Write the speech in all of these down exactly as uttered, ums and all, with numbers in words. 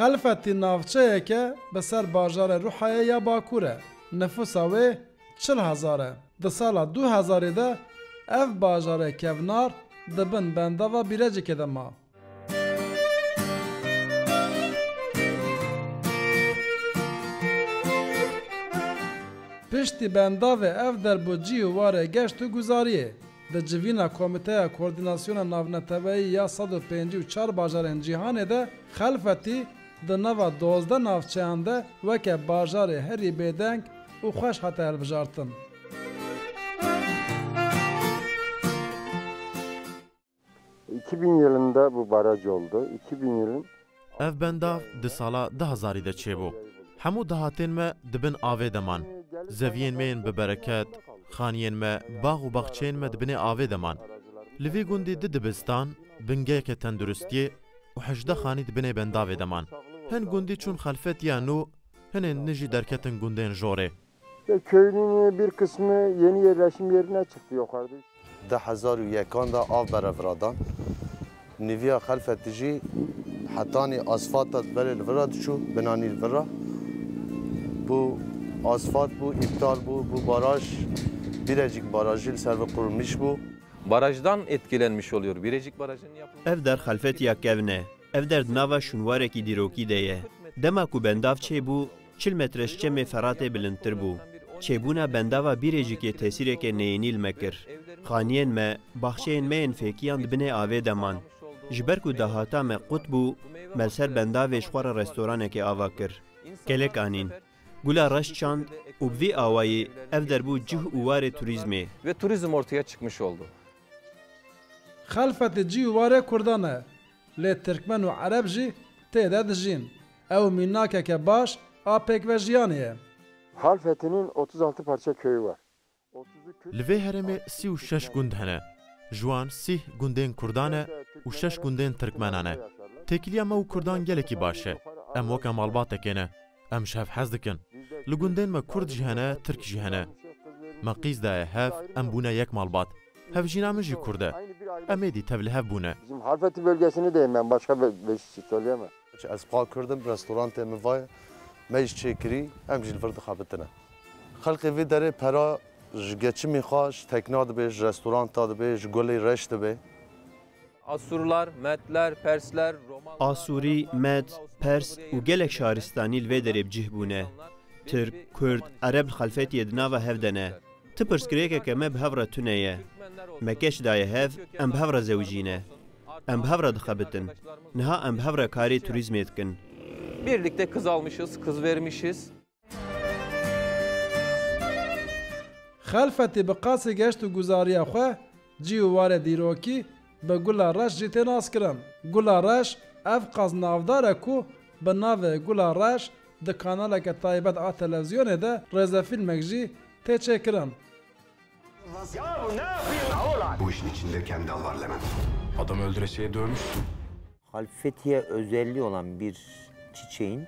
Xelfetî navçeyeke bi ser bajarê Ruhayê ya Bakur e. Nifûsa wê çil hezar e. Di sala du hezarî de ev bajarê kevnar di bin bendava Bîrecikê de ma. Piştî bendavê ev der bû cî û warê geşt û guzariyê. Di civîna Komîteya Koordînasyona Navneteweyî ya sed û pêncî û çar bajarên cîhanê de Xelfetî di nava dozdeh navçeyan de weke bajarê herî bêdeng û xweş hate hilbijartin. iki bin yılında bu baraj oldu. iki bin yılın Ev bendav di sala du hezarî de çêbû. Hemû dahatên me di bin avê de man. Zeviyên me yên bi bereket, xaniyên me, bax û baxçeyên me di binê avê de man. Li vê gundî du dibistan, bingeheke tenduristiyê û hejdeh xanî di binê bendavê de man. Hin gundî çûn Xelfetiya nû, hinên din jî derketin gundên jorê. Ve köyünün bir kısmı yeni yerleşim yerine çıktı yukarıda. Di hezar û yekan de av bere viradan. Nîviya Xelfetî jî hetanî asfalta berê li vira diçû, binanî li vira. Bû asfalt bû, îptal bû, bû baraj, Birecik Barajı li ser ve kurulmuş bû. Barajdan etkilenmiş oluyor. Birecik Barajı'nın yapılması Ev der Xelfetiya kevn e. Ev der di nava şûnwarekî dîrokî de ye. Dema ku bendav çêbû, çil metre ji çemê Feratê bilindtir bû. Çêbûna bendava Bîrêcikê tesîreke neyînî li me kir. Xaniyên me, baxçeyên me yên fêkiyan di binê avê de man. Ji ber ku dahata me qut bû, me li ser bendavê ji xwe re restoranekê ava kir. Kelek anîn. Gula reş çand û bi vî awayî ev der bû cih û warê turîzmê. Ve turizm ortaya çıkmış oldu. Xelfetê cî û warê Kurdan e, lê Tirkmen û Ereb jî tê de dijîn. Ew mînakeke baş a pêkvejiyanê ye. Halfeti'nin otuz altı parça köyü var. Li vê herêmê sî û şeş gund hene. Ji wan sîh gundên Kurdan e û şeş gundên Tirkmenan e. Têkiliya me û Kurdan gelekî baş e. Em weke malbatekê ne. Em ji hev hez dikin. Li gundên me Kurd jî hene, Tirk jî hene. Me qîz daye hev, em bûne yek malbat. Hevjîna min jî Kurd e. Em êdî tev li hev bûne. Bizim Halfeti bölgesini deyim ben, başka bir, bir şey söyleyemem. Ez pa Kurd im, restorantê min va ye. Me îş çêkirî, em jî li vir dixebitine. Xelkê vê derê pera ji geçimê xwe, ji tekna dibe, ji restoranta dibe, ji gulê reş dibe. Asurlar, Medler, Persler, Romalılar, Asûrî, Med, Pers û gelek şaristanî li vê derê bi cih bûne. Tirk, Kurd, Ereb li Xelfetiyê di nava hev de ne. Ti pirsgirêkeke me bi hev re tune ye. Me keç daye hev, em bi hev re zewicîne. Em bi hev re dixebitin. Niha em bi hev re karê turîzmê dikin. Birlikte kız almışız, kız vermişiz. Xelfetî bi qasî geşt û guzariya xwe, cî û warê dîrokî bi Gula Reş jî tê naskirin. Gula Reş ev qas navdar e ku bi navê Gula Reş di kanaleke taybet a televîzyonê de rêzefîlmek jî tê çêkirin. Bu işin içinde kendi al var Levent. Adam öldüresiye dövmüş. Halfetiye özelliği olan bir çiçeğin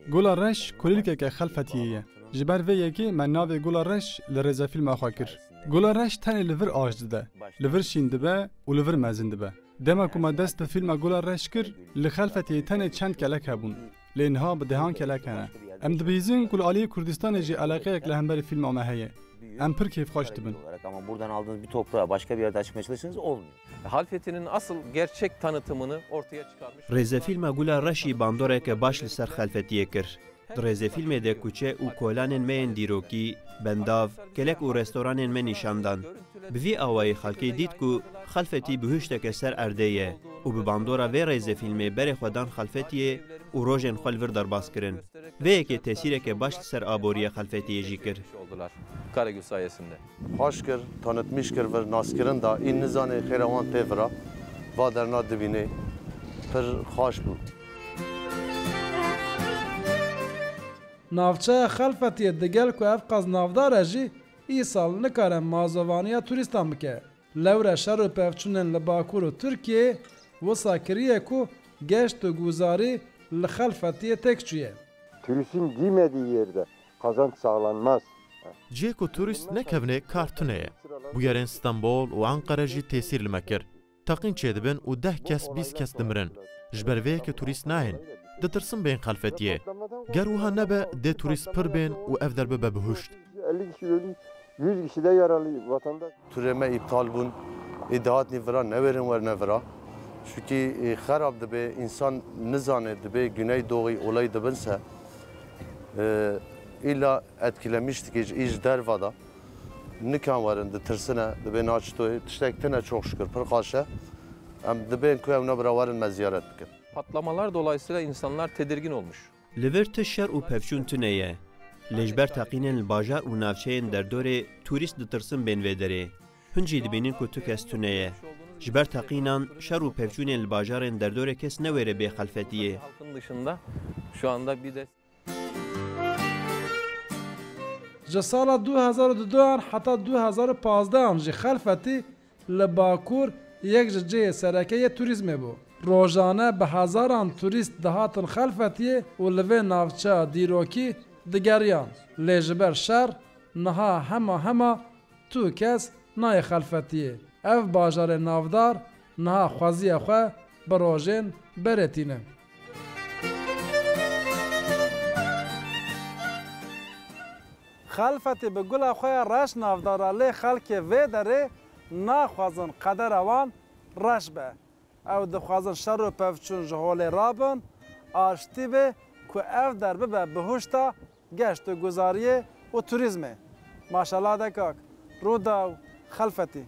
Gula reş kulîlkeke Xelfetiyê ye. Ji ber vê yekê me navê Gula Reş li rêzefîlma xwe kir. Gula reş tenê li vir aş dide. Li vir şîn dibe û li vir mezin dibe. Dema ku me dest bi fîlma Gula Reş kir, li Xelfetiyê tenê çend kelek hebûn. Lê niha bi dehan kelek hene. Em dibihîzin ku li aliyê Kurdistanê jî eleqeyek li hemberî fîlma me heye. Em pir kêfxweş dibin. Olarak ama buradan aldığınız bir toprağı başka bir yerde açmaya çalışırsanız olmuyor. Halfeti'nin asıl gerçek tanıtımını ortaya çıkarmış. Rêzefîlma Gula Reşî bandoreke baş li ser Xelfetiyê kir. Di rêzefîlmê de kuçe û kolanên me yên dîrokî, bendav, kelek û restoranên me nîşan dan. Bi vî awayî xelkê dît ku Xelfetî bihuşteke ser erdê ye û bi bandora vê rêzefîlmê berê xwe dan Xelfetiyê û rojên xwe li vir derbas kirin. Vê yekê tesîreke baş li ser aboriya Xelfetiyê jî kir. Oldular Karagül sayesinde. Xweş kir, tanitmîş kir vir, naskirin da, în nizanê xêra wan tê vira, va derna dibînê, pir xweş bû. Navçeya Xelfetiyê digel ku ev qas navdar e jî, îsal nikare mazovaniya turîstan bike. Lewre şer û pevçûnên li Bakur û Tirkiyeyê wisa kiriye ku geşt û guzarî li Xelfetiyê têk çûye. Turistin girmediği yerde kazanç sağlanmaz. Cihê ku turîst nekevnê kar tune ye. Bûyerên Stenbol û Enqere jî tesîr li me kir. Teqîn çêdibin û deh kes bîst kes dimirin. Ji ber vê yekê turîst nayên. Ditirsin bên Xelfetiyê. Ger wiha nebe, dê turîst pir bên û ev der bibe bihuşt. elli kişi ölü, yüz kişi de yaralı vatandaş. Turê me îptal bûn. Ê dihatnî vira newêrin werne vira. Çunkî e, xerab dibe, însan nizane dibe Güneydoğu olayî dibin se. E, îlla etkilemiş dike ji î ji derva da. Nikan werin, ditirsine, dibê naçitoyê. Tiştek tine çok şükür, pir xaş e. Em dibên ku ew nebira werin me ziyaret bikin. Patlamalar dolayısıyla insanlar tedirgin olmuş. Li vir tişt şer û pevçûn tune ye. Lê ji ber teqînên li bajar û navçeyên derdorê turîst ditirsin bên vê derê. Hin jî dibînin ku tu kes tune ye. Ji ber teqînan, şer û pevçûnên li bajarên derdorê kes newêre bê Xelfetiyê. Halkın dışında şu anda bir de Ji sala du hezar û duduyan heta du hezar û pazdehan jî Xelfetî li Bakur yek ji cihê sereke yê turîzmê bû. Rojane bi hezaran turîst dihatin Xelfetiyê û li vê navçeya dîrokî digeriyan. Lê ji ber şer niha hema hema tu kes nayê Xelfetiyê. Ev bajarê navdar niha xweziya xwe bi rojên berê tîne. Xelfetî bi gula xwe ya reş navdar e, lê xelkê vê derê naxwazin qedera wan reş be. Ew dixwazin şer û pevçûn ji holê rabin, aştî bê ku ev der bibe bihuşta geşt û guzariyê û turîzmê. Maşela de kak, Rûdaw, Xelfetî.